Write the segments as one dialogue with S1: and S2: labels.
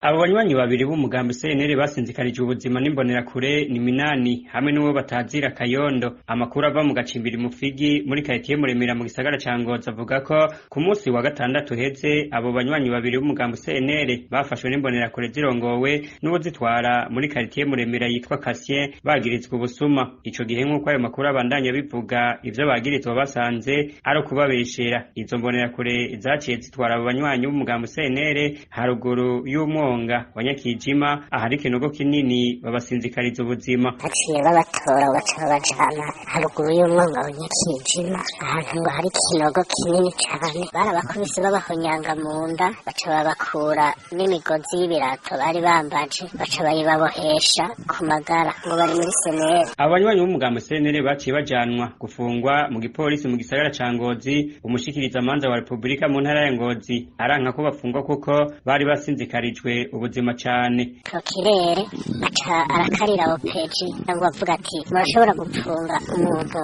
S1: Abo banywanyi babiri b'umugambi CNL basinzikarije ubuzima n'imbonerakure ni Minani hamwe n'uwo batazira Kayondo. Amakuru ava mu gacimbiri Mufigi muri karitiye Muremera mu gisagara ca Ngozi avuga ko ku musi wa gatandatu uheze abo banywanyi babiri b'umugambi CNL bafashwe n'imbonerakure zirongowe n'uwuzitwara muri karitiye Muremera yitwa Cassien bagirizwa ubusuma. Ico gihe nk'uko ayo makuru abandanya abivuga, ivyo bagirizwa basanze ari ukubabeshera. Izo mbonerakure zaciye zitwara abo banywanyi b'umugambi CNL haruguru y'umwonga wa Nyakijima ahari ikinogo kinini, babasinzikariza ubuzima.
S2: Baciye babatora, baca babajana haruguru y'umwonga wa Nyakijima, ahantu ngo hari ikinogo kinini cane. Barabakubise, babahonyanga mu nda, baca babakura n'imigozi y'ibirato bari bambaje, baca bayibabohesha ku magara ngo bari muri senere.
S1: Abo banywanyi b'umugambi CNL baciye bajanwa gufungwa mu gipolisi mu gisagara ca Ngozi. Umushikirizamanza wa Repubulika mu ntara ya Ngozi aranka ko bafungwa kuko bari basinzikarijwe ubuzima cane.
S2: Prokirere aca arakarira opeji ngo avuga ati: "Murashobora gupfunga umuntu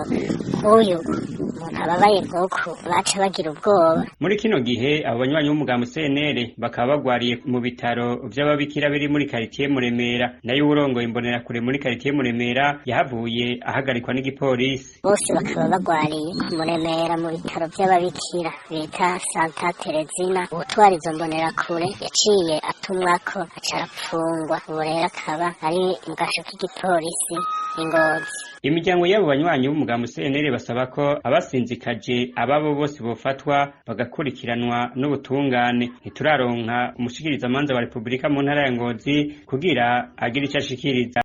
S2: nk'uyu, umuntu ababaye nk'uku?" Baca bagira ubwoba.
S1: Muri kino gihe abo banywanyi b'umugambi CNL bakaba bagwariye mu bitaro vy'ababikira biri muri karitiye Muremera. Nayo uwurongoye imbonerakure muri karitiye Muremera yahavuye ahagarikwa n'igipolisi.
S2: Bose bakaba bagwariye ku Muremera mu bitaro vy'ababikira bita Santa Terezina. Uwutwara izo mbonerakure yaciye atumwako, aca arapfungwa, ubu rero akaba ari mu gasho k'igipolisi i Ngozi.
S1: Imiryango y'abo banywanyi b'umugambi CNL basaba ko abasinzikaje ababo bose bofatwa bagakurikiranwa n'ubutungane. Ntituraronka umushikirizamanza wa Repubulika mu ntara ya Ngozi kugira agire ico ashikiriza.